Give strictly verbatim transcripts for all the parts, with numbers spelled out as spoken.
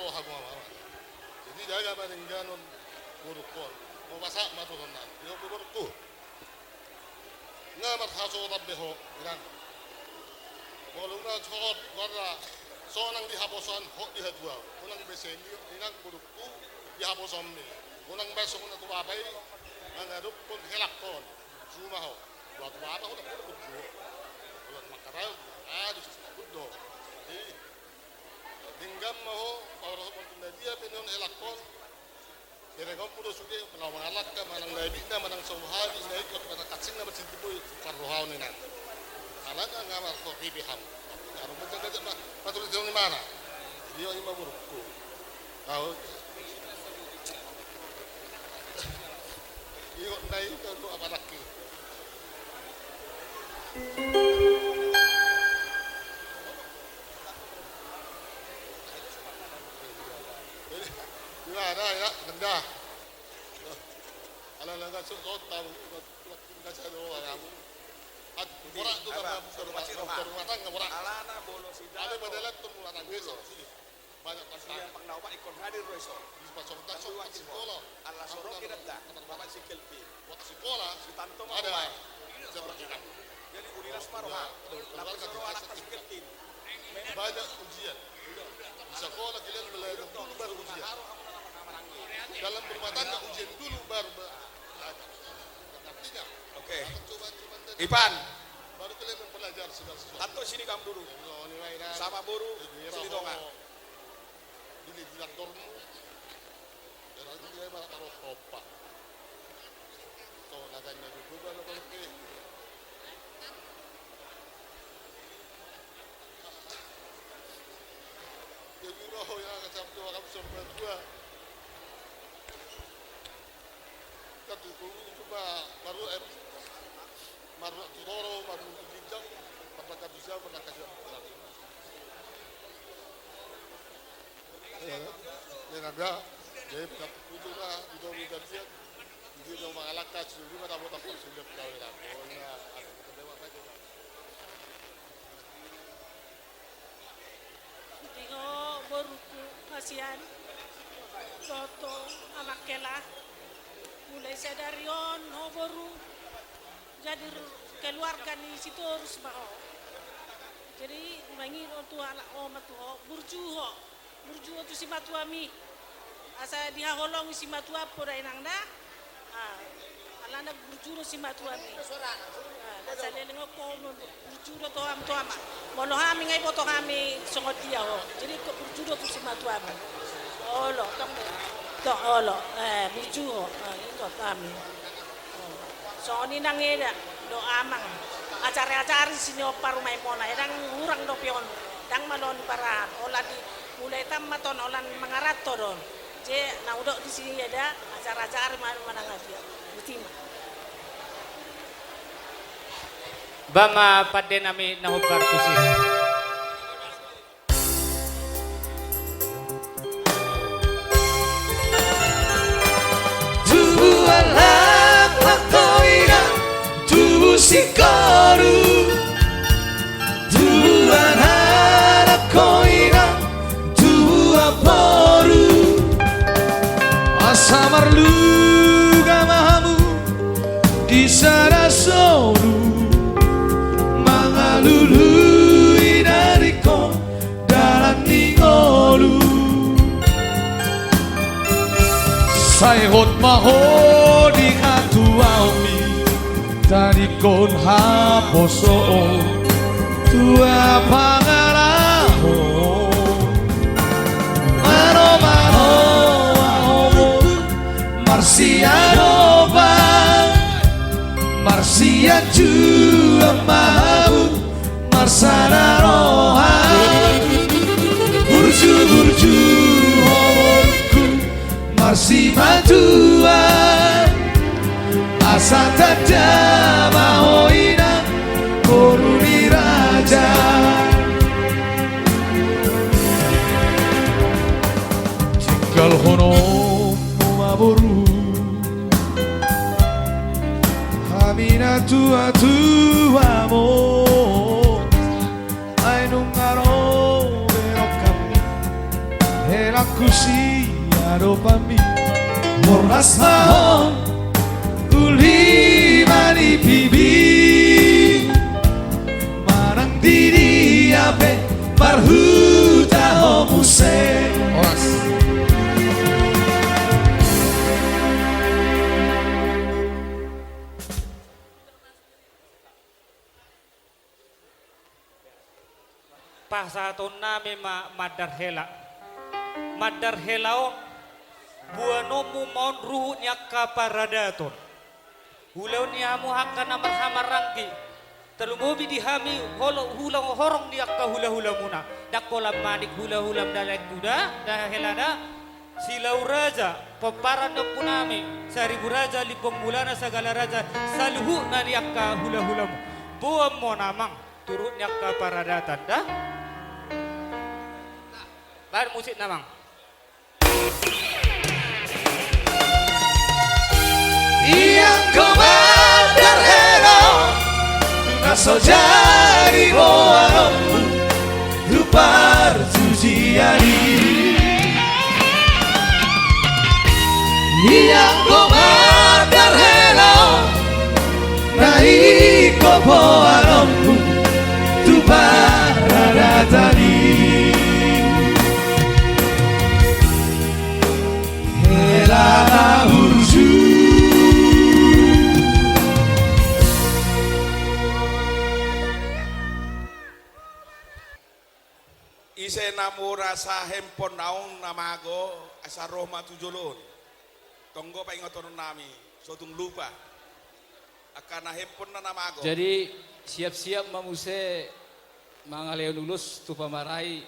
Roha ma, ma, ma. Jadi jaga ma dengganon borungkon. Mau pasahat ma tu sonang. Di ho pe borungku. Nga marhasohotan be ho, inang. Molo unang sohot, goarna sonang di haposoan, hot di hatuaon. Unang be seni, inang borungku, di haposoanmi. Unang be songon na tu bapa i, mangadophon helakhon. Burju ma ho. Buat bapa ho, tak boleh burju. Buat makarai, ah, di susu pun do. Jadi, denggan ma ho, paura ho, pun na dia pe nion helakhon. Berengonmu do sude, manang mangalangka, manang na ibitna, manang sahuhabit, na ingkon, manang kansingna, marsintubu i, parrohaon inang. Alana nga marsohi be hamu. Aru menjaga jama, patut di sini mana? Dia ima borungku. Au. Iyo, na ingkon tu apa lagi? Ima da, ya, nda. Ala na ga so, so, tahu, nda sa do, ala mu. At, borak tu, apa? Rumah tangga, borak. Alana, bolo si. Ada pada laptop rumah tangga, so, sini. Banyak tantangan. Sian pangnaopat ingkon hadir ro i so. Di pasok, pasok, sikola. Ala so ro hita, bapak si Kelvin. Waktu sikola, si Tanto ma ada. Jadi urilas ma roha. Lalu so ro anak si Kelvin. Banyak ujian. Di sekolah kalian belajar dulu baru ujian. Dalam rumah tangga ujian dulu baru be-, belajar. Artinya, oke. Ipan. Baru kalian mempelajari segala sesuatu. Tanto sini kamu dulu. Sama boru, sini tonga. Dili bilang dormu. Era dia malah taruh topa. Kau naganya juga lo kalau ke. Jadi roh ya kacau tu orang sorban dua. Kan tu guru itu mah baru em. Marrok tu toro, marrok tu ginjang, marrok tu siang, marrok tu siang. Iya, ya, nanda, jadi, putu na, di domi gantian, di domi mangalangka, di domi mata botak, di domi kawin aku. Oh, iya, aku ketemu apa aja. Di ho borungku hasian, dohot ho amang hela, mulai sadari on ho boru jadi keluarga ni Sitorus ma ho. Jadi mangido tu halak ho ma tu ho, burju ho. Burju ho tu simatuami. Asa dihaholongi simatuam poda inang da. Ah, alana burju do simatuami. Ah, na saleleng on ho burju do tu hami tu ama. Molo hami nga iboto hami songon dia ho. Jadi burju do tu simatuami. Olo, tong do. Tong olo. Eh, burju ho. Ah, ingot hami. Songon i nang eda do amang. Ajari-ajari sinion parumaenmuna, ndang hurang dope on, ndang malo ni parahan, holan di mulai tammat on, holan mangaranto do on. Je, na hudok disi eda, ajari-ajari ma manang adia. Botima. Ba ma pande nami na hombar tusi. Tubuan halak ho inang, tubu singkoru. Tubuan halak ho inang, tubuan boru. Asa marluga ma hamu di sada solu, mangalului na ringkot dalan ni ngolu. Sai hot ma ho di hatuaonmi, tadingkon haposoon tua pangalahon. Mano, mano, mano, marsian obat, marsian juang ma hamu, marsada roha. Burju, burju ho borungku, marsimatua. Asa tanda ma ho inang, boru ni raja. Tinggalhononmu ma boru hami na tuatuamu. Ai nunga ro be roham, Helangku siadopanmi, horas ma ho, uli ma nipipi, manang di dia pe marhuta ho muse. Horas. Pasahatonnami ma mandar hela. Mandar hela on, boanonmu ma on ruhut ni angka paradaton. Ulaon ni hamu angka na marhahamaranggi, tarlumobi di hami holo hula horong ni angka hulahulamuna. Ndang holan Manik, hulahulam da, Lae Kuda da, hela da. Silau Raja, pomparan ni ompunami Saribu Raja, Limbong Mulana, Sagala Raja, saluhutna ni angka hulahulamu. Boan ma on amang, turut ni angka paradatan da. Baen musikna amang. Ianggo mandar hela, na so jadi boanonmu tu parjujian i. Ianggo mandar hela, na ingkon boanonmu tu paradatan i. Hela na burju. Ise na mura sahempon naung na mago, asa ro ma tu jolo on. Tonggo paingotononnami, so tung lupa. Angka na hempon na na mago. Jadi, siap-siap ma muse mangalehon ulos tu pamarai,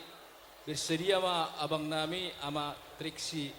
bersedia ma abangnami Ama Triksi.